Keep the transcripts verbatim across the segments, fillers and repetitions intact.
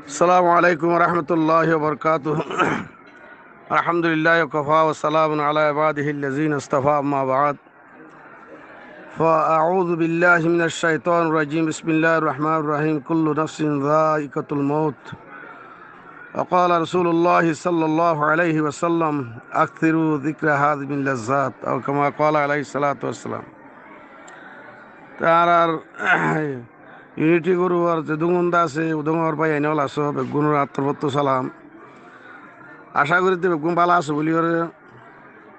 السلام عليكم ورحمة الله وبركاته. الحمد لله وكفى وسلام على عباده الذين اصطفى، أما بعد. فأعوذ بالله من الشيطان الرجيم. بسم الله الرحمن الرحيم. كل نفس ذائقة الموت. وقال رسول الله صلى الله عليه وسلم: أكثروا ذكر هذه اللذات. أو كما قال عليه الصلاة والسلام. Te añárar Unity Group or zedún gún asé, udún or bái ainol asó, beggúnor attor fottú salam. Acá gorí de beggún bála asó buli goré.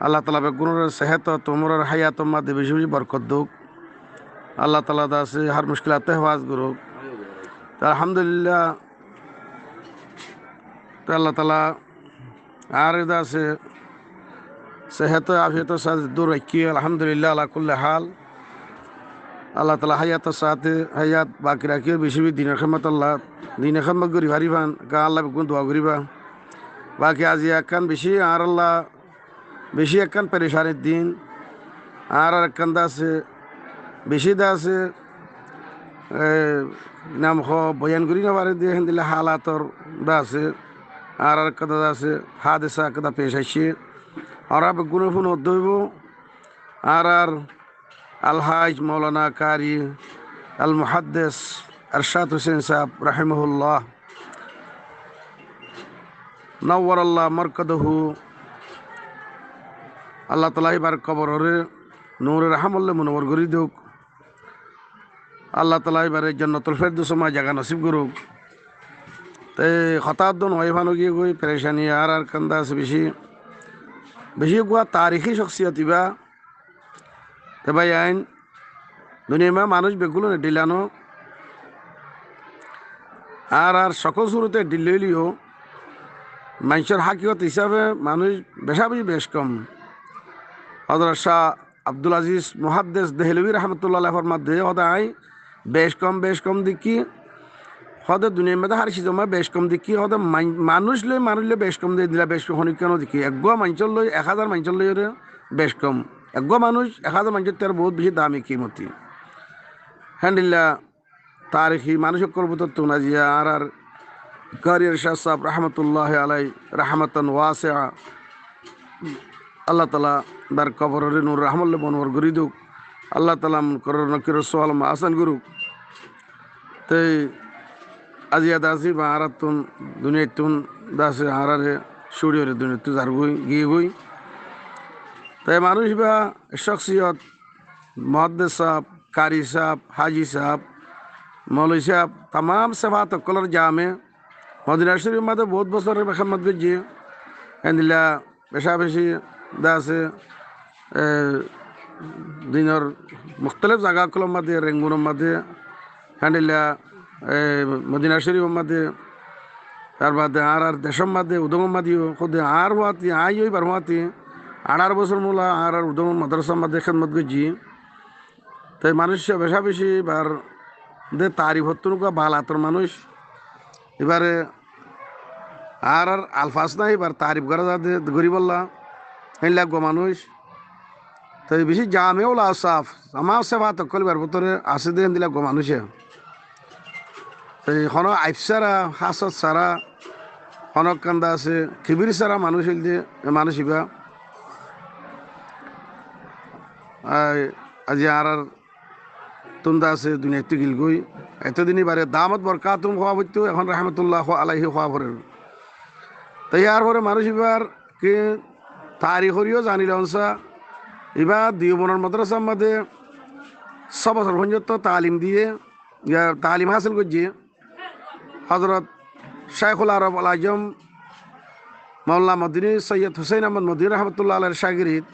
Allah taala beggúnor sehet, umor, hayat or maze beci beci borkot douk. Allah taala de asé hár mushkilat ttu hefazot gorouk. Te alhamdulillah, te Allah taala añáre de asé sehet o afiyot or sáte dur raikké, alhamdulillah, ala kulli hal. Allah taala hayat or sáte hayat baki raikké, beci beci dinor hédmot, Allah dinor hédmot gorí fari fán, ka Allah beggún dua goríba. Baki aijja ekkán beci añárar lla beci ekkán perecanir din. Añárar ekkán de asé, beci de asé, e, nam hoó boyan gorí no fare de héndilla halator de asé. Añárar ekkán de asé, hadesa ekkán de pec aiccé. Añára beggúne fúnot dóibo. Añárar Alhaj Maulana Kari Al Muhaddes Ershad Hussain sáb rahimahullah, nawwarallah markadahu. Allah taala íbar kobor ore nure rahmot lle munawwar gorí douk. Allah taala íbare Jannatul Firdaus or maze jaga nosib gorouk. Te hotá uddún no ói fán giyé goi, perecani añárar ekkán de asé beci, beci uggwá tarikí coksiyot íba. Te bái ain, duniyar maze manúic beggúne dhilla no. Añárar cokol surote dhilla óileyo, maincór hákikot hísabe manúic beca beci bec kom. Hozrot Cáh Abdul Aziz Muhaddes Dehlewi rahmatullah alaih formá de, hóde añí bec kom, bec kom dekí, hóde duniyar maze hár cizor maze bec kom dekí, hóde man-, manúic loi manúic loi bec kom de, endilla bec kom honikka no dekí. Eggwá maincór loi, ek házar maincór loi ore bec kom. Eggwá manúic ek házar maincór ttú ar bout beci dami kimoti. Héndilla tarikí manúic ókkol bútottu aijja añárar Kari Ershad sáb rahmatullahi alaih rahmatan wasi'a. Allah taala íbar kobor ore nure rahmot lle munawwar gorí douk. Allah taala Munkor Nakir or sual asan gorouk. Te aijja de asé íba añárattún, duniyaittún de asé añárare cúri ore duniyaittú zargói, giyé goi. Te manúic íba coksiyot, muhaddes sáb, kari sáb, haji sáb, moulovi sáb, tamam sefat ókkolor jame. Modina Córif or maze bout bosór hédmot goijjé. Héndilla beca beci de asé, e, dinor muktalif zaga ókkolor maze, Rengun or maze, héndilla, e, Modina Córif or maze, tar bade añárar decór maze, udún or maze yo, hóde añár fúañti, añí yo íbar fúañti, añçáro bosór mula añárar udún or madrasar maze hédmot goijjí. Te manúic beca beci íbar de tarif ottún uggwá balator manúic. Íbare añárar alfaz nai, íbar tarif gorá za de goríbolla. Héndilla uggwá manúic. Te beci jame ul awsaf, tamam sefat ókkol íbar bútore asé de héndilla uggwá manúic. Te hono aib sára, hasad sára, hono ekkán de asé kibir sára manúic óilde, e manúic íba. Ai, aijja añárar tún de asé duniyaittú gil goi. Etodin íbare damat borkatuhum hoó foittó, ehón rahmatullah alaihi hoó forer. Te yar fore manúic íbar ki tarik oriyó zani lon sa, íba Diyubonor madrasar maze só bosór foijjonto talim diye, ya, talim hásil goijje. Hozrot Caikhul Arab al Ajam Molla Modini, Soiyed Husein Ahmod Modini rahmatullah alaihir cagirid.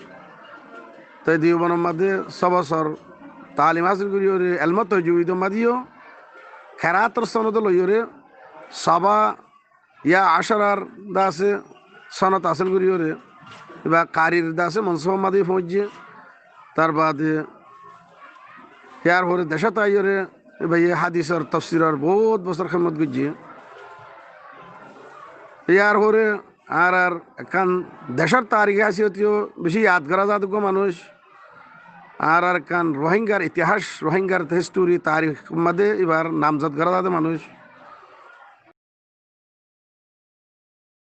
Te Diyubonor maze só bosór talim hásil gorí ore elmo tojwidor maze yo keraator sonod loi ore saba ya acarar de asé sonod hásil gorí ore, íba karir de asé monsobar maze foóñijje. Tar bade yar fore decót aiyóre íba ye hadisor tofsiror bout bosór hédmot goijje. Yar fore añárar ekkán decór tarikí háisiyot yo beci yad gorá za de uggwá manúic. Añárar ekkán Rohingyar itihas, Rohingyar histori, tarik made ibar namzad gorá zade manúic.